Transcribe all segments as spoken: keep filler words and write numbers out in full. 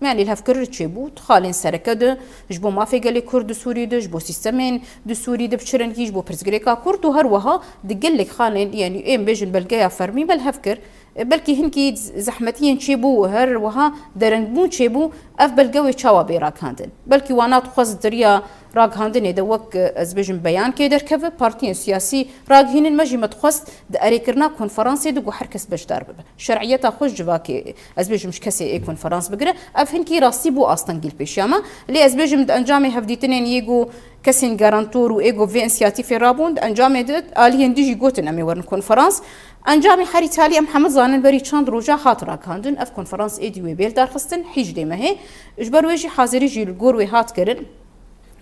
Yanî lihevkirin çêbû, di xalên sereke de ji bo mafê gelê Kurd di Sûrî de, ji bo sîstemên di Sûrî de bi çi rengî, ji bo pirsgirêka Kurd û her wiha di gelek xalên, yanî ên bêjin belgeya fermî me li hev kir. E, belkî hinkî z-, zehmetiyên çêbû û her wiha derengbûn çêbû, ev belge wê çawa bê ragihandin? Belkî wana dixwest di riya ragihandinê de wek, e, ez bêjim beyankê derkeve, partiyên siyasî ragihînin, me jî me dixwest di erêkirina konferansê de ku her kes beşdar bibe. Şer'iyeta xwe ji civakê, ez bêjim ji kesê ê konferans bigire, ev hinkî rastî bû astengî li pêşiya me. Lê ez bêjim di encamê hevdîtinên yê ku kesên garantor û ê ku vê însiyatîfê rabûn, di encamê de aliyên dijî gotin em ê werin konferans. Encamê herî talî em hemû zanin berî çend roja hat ragihandin, ev konferans êdî wê bê lidarxistin, hîjdê mehê. Ji ber wê jî hazirî jî li gor wê hat kirin.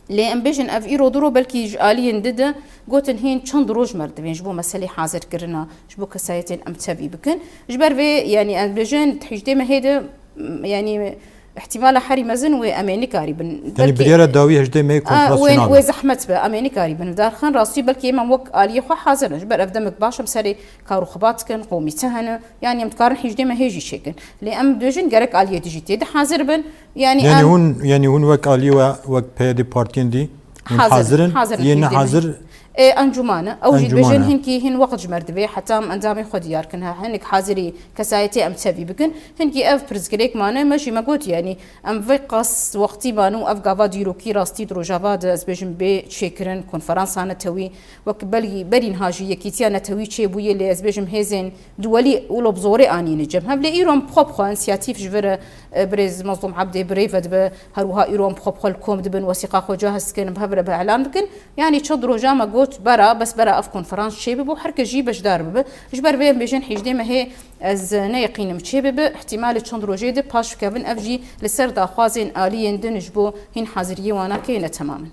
Lê em bêjin ev îro du ro belkî ji aliyên di de gotin hîn çend roj me li divên ji bo meselê hazirkirina, ji bo kesayetên em tevî bikin. Ji ber vê, yanî em bêjin di hîjdê mehê de, m, yanî ihtimala herî mezin wê em ê nikarîbin. Yanî biryara dawî hêjdê mehê konferansê wê, nabe. Wê zehmet be, em ê nikarîbin. Darxin rastî belkî em wek aliyê xwe hazir in. Ji ber ev demek baş em serê kar û xebat dikin, komîte hene. Yanî em dikarin hîjdê mehê jî çêkin. Lê em dibêjin gerek aliyê dijî tê de hazir bin. Yanî Yanî em hûn, yanî hûn wek alî we, wek P Y D partiyên dî, hûn hazir, hazir in, hazir in, yên hîjdê mehê. Hazir. E, encûman e. Ew jî dibêjin encûman e. Hinkî hin wext ji me re divê, heta em endamê xwe diyar kin, ha, hinek hazirî kesayetê em tevî bikin. Hinkî ev pirsgirêk mane, me jî me got, yanî em vê qas wextî mane û ev gava dîrokî rastî di Rojava de, ez bêjim, bê çêkirin, konferansa netewî, wek belî berî niha jî yekîtiya netewî çêbûye, lê ez bêjim hêzên duwelî wilo bi zorê anîne cem hev. Lê îro em bi xwe bi xwe însiyatîf ji vir, e, birêz Mazlûm Ebdê bi rê ve dibe, her wiha îro em bi xwe bi xwe li kom dibin, wesîqa xwe cahis dikin, bi hev re bi elan dikin. Yanî çend roja me got bera, bes bera ev konferans çêbibo, her kes jî beşdar bibe. Ji ber vê em bêjin hîjdê mehê ez neyeqînim çêbibe, îhtîmalê çend rojê de paş bikevin, ev jî li ser daxwazên aliyên din ji bo hîn haziriyê wana keyne temam in.